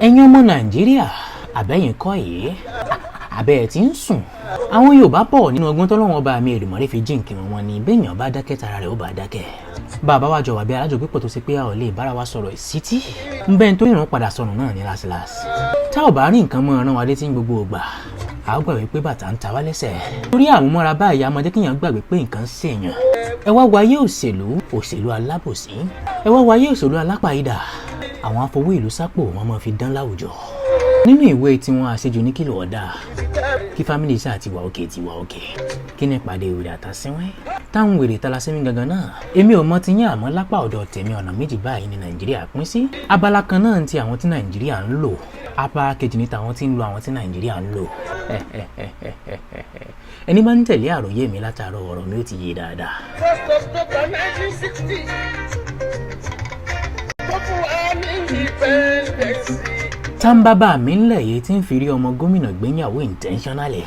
Ẹ̀yin ọmọ Nàìjíríà, àbẹ́yìn kọ́ yìí, àbẹ́ ẹ̀ tí ń sùn. Àwọn Yorùbá bọ̀ nínú ọgbọ́n tọ́lọ́wọ́n ọba mi Èdùmàrè fi jíǹkì wọn ni béèyàn bá dákẹ́, tara rẹ̀ ó bá dákẹ́. Bàbá wa jọ wà bí alájọgbépọ̀ tó ṣe pé a ò lè bára wa sọ̀rọ̀ ìsítí ń bẹ́ẹ̀ tó ìrún padà sọnù náà ní lásìlásì. Tá ò bá rí nǹkan mọ́ ọ̀ràn wa létí ní gbogbo ìgbà, a ó gbàgbé pé bàtà ń ta wá lẹ́sẹ̀. Torí àmúmọ́ra báyìí, a máa jẹ́ kéèyàn gbàgbé pé nǹkan ń ṣèyàn. Ẹ wá wáyé òṣèlú, òṣèlú alábòsí. Ẹ wá wáyé òṣèlú alápàídà. Àwọn afọwọ́ ìlú sápò, wọn máa fi dán láwùjọ. Nínú ìwé tiwọn, àṣejù ní kìlọ̀ ọ̀dà kí family sáà ti wà òkè, ti wà òkè. Kí ni ìpàdé wèrè àtàsínwín táwọn wèrè talasínwín gangan náà? Èmi ò mọ ti yín, àmọ́ lápá ọ̀dọ̀ tèmi, ọ̀nà méjì báyìí ní Nàìjíríà pín sí. Abala kan náà ti àwọn tí Nàìjíríà ń lò, abala kejì ní tàwọn tí ń lo àwọn tí Nàìjíríà ń lò. Ẹni bá ń tẹ̀lé àròyé mi látàárọ̀, ọ̀rọ̀ mi ó ti yé dáadáa. 1st October 1960 tó fún wa ní independence. Táǹbàbà mi ńlẹ̀ yìí tí ń fi rí ọmọ gómìnà gbéyàwó intentionally.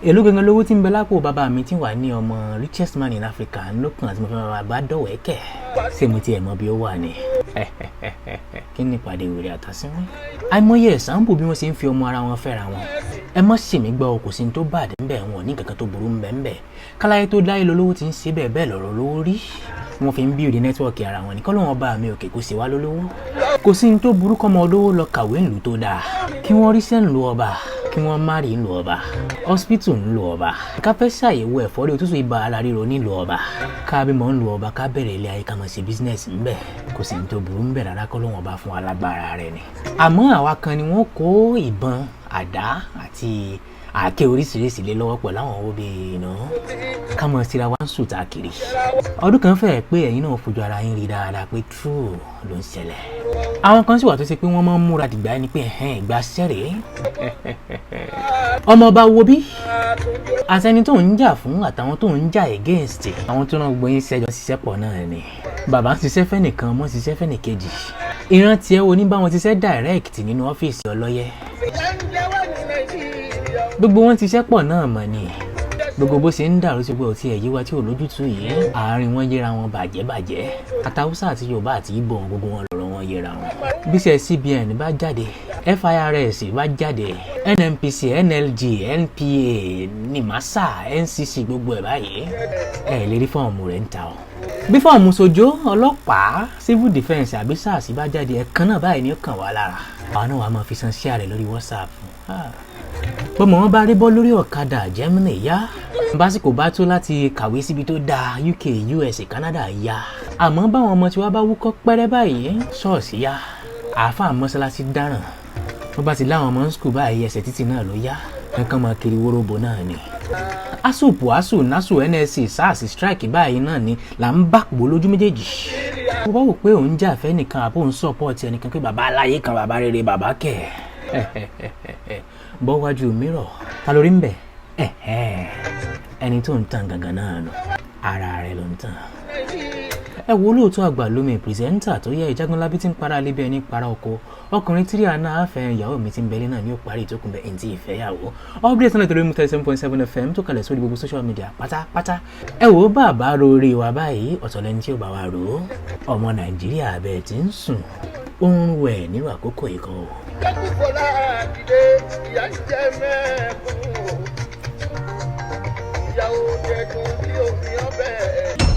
Èló gangan lówó tí ń bẹ lápò bàbá mi tí wà ní ọmọ richest man in Africa lókàn àti mo fẹ́ máa bá dọ̀wẹ́kẹ̀? Ṣé mo tiẹ̀ mọ bí ó wà ní? Kí ni ìpàdé wèrè àtàsínwín? Àìmọye ẹ̀sánbù bí wọ́n ṣe ń fi ọmọ ara wọn fẹ́ra wọn. Ẹ mọ́ sì mí gbọ́, kò sí ní tó bàdé ńbẹ̀, wọn ò ní kankan tó burú ńbẹ̀ ńbẹ̀. Káláyé tó dáyé lolówó ti ń ṣe bẹ́ẹ̀, bẹ́ẹ̀ lọ̀rọ̀ lówó rí. Wọ́n fi ń build network ara wọn ní kọ́ lóun ọba mi òkè kó ṣe wá lólówó. Kò sí ní tó burú kọ́mọ olówó lọ kàwé ńlù tó dáa, kí wọ́n ríṣẹ́ ńlù ọba, kí wọ́n marry ńlù ọba, hospital ńlù ọba, ká fẹ́ ṣàyẹ̀wò ẹ̀fọ́rí, òtútù, ibà, ara ríro nílùú ọba, ká bímọ ńlù ọba, ká bẹ̀rẹ̀ ilé ayé, ká máa ṣe business ńbẹ̀. Kò sí ní tó burú ńbẹ̀ rárá, kọ́ lóun ọba fún alágbára rẹ̀ ni. Àmọ́ àwa kan ni wọ́n kó ìbọn, àdá àti àáké oríṣiríṣi lé lọ́wọ́ pẹ̀lú àwọn owó bíi iná ká mọ̀ síra wá ń sùn kiri. Ọdún kan fẹ́ẹ̀ pé ẹ̀yin náà fojú ara yín rí dáadáa pé true ló ń ṣẹlẹ̀. Àwọn kan sì wà tó ṣe pé wọ́n máa ń múra dìgbà ẹni pé ẹ̀hẹ́n ìgbà sẹ́rẹ̀ẹ́ ọmọọba wo bí àtẹni tó ń jà fún àtàwọn tó ń jà against àwọn tó náà gbóyin ṣẹjọ ṣiṣẹ́ pọ̀ náà ni. Bàbá ń ṣiṣẹ́ fẹ́nìkan, ọmọ ṣiṣẹ́ fẹ́nìkejì. Ìran tiẹ̀ wo ní bá wọn ṣiṣẹ́ direct nínú ọ́fíìsì ọlọ́yẹ? Ìyà ń jẹ wá ní Nàìjíríà. Gbogbo wọn ti ṣiṣẹ́ pọ̀ náà mọ̀ ni. Gbogbo bó ṣe ń dàrú sí pé ọtí ẹ̀ yíwá tí ò lójútùú yìí, àárín wọn yéra wọn bàjẹ́ bàjẹ́. Àtàwùsá àti Yorùbá àti Ìgbò, gbogbo wọn lọ̀rọ̀ wọn yéra wọn. Bí ṣe CBN bá jáde, FIRS bá jáde, NNPC, NLG, NPA, NIMASA, NCC, gbogbo ẹ̀ báyìí, ẹ lè rí fọ́ọ̀mù rẹ̀ ń ta o. Bí fọ́ọ̀mù sojo, ọlọ́pàá, civil defence àbí SARS bá jáde, ẹ̀kan náà báyìí ni ó kàn wá lára. Àwọn náà wàá máa fi san ṣíà rẹ̀ lórí WhatsApp. Bọ́mọ wọn bá rí bọ́ lórí ọ̀kadà, Germany yá. Básìkò bá tó láti kàwé síbi tó dáa, UK, US, Canada yá. Àmọ́ báwọn ọmọ tí wàá bá wúkọ́ pẹ́rẹ́ báyìí, ṣọ́ọ̀ṣì yá, àáfàá mọ́ṣáláṣí dáràn. Wọ́n bá ti láwọn ọmọ ń school báyìí, ẹsẹ̀ títì náà ló yá, kankan máa kiri wóróbo náà ni. ASUP, ASUU, NASU, NSC, SARS strike báyìí náà ni là ń bá pò lójú méjèèjì. Mo bá wò pé òun jà fẹ́ nìkan àbó òun support ẹnìkan pé bàbá aláyé kan, bàbá rere, bàbá kẹ̀ bọ́ wájú mìíràn, ta lórí ń bẹ̀? Ẹni tó ń tàn gangan náà nù, ara rẹ̀ ló ń tàn. Ẹ wo olóòótọ́ àgbà lómi, presenter tó yẹ ìjágunlábí tí ń para lébi ẹni para oko, ọkùnrin tírí àná àfẹ́ ìyàwó mi ti ń bẹ̀lẹ́ náà ní ó parí ìtókùn bẹ́ẹ̀ ntí ìfẹ́yàwó. Update náà torí mú 37.7 FM tó kalẹ̀ sórí gbogbo social media pátápátá. Ẹ wo, bàbá rori wa báyìí, ọ̀tọ̀ lẹni tí ó bá wa rò ó. Ọmọ Nàìjíríà, bẹ́ẹ̀ tí ń sùn, ó ń wẹ̀ nírú àkókò ikọ̀ o. Jẹ́kúfọ́lá dìde, ìyà ń jẹ mẹ́ẹ̀kún o. Ìyàwó jẹ̀dùn bí omi ọbẹ̀.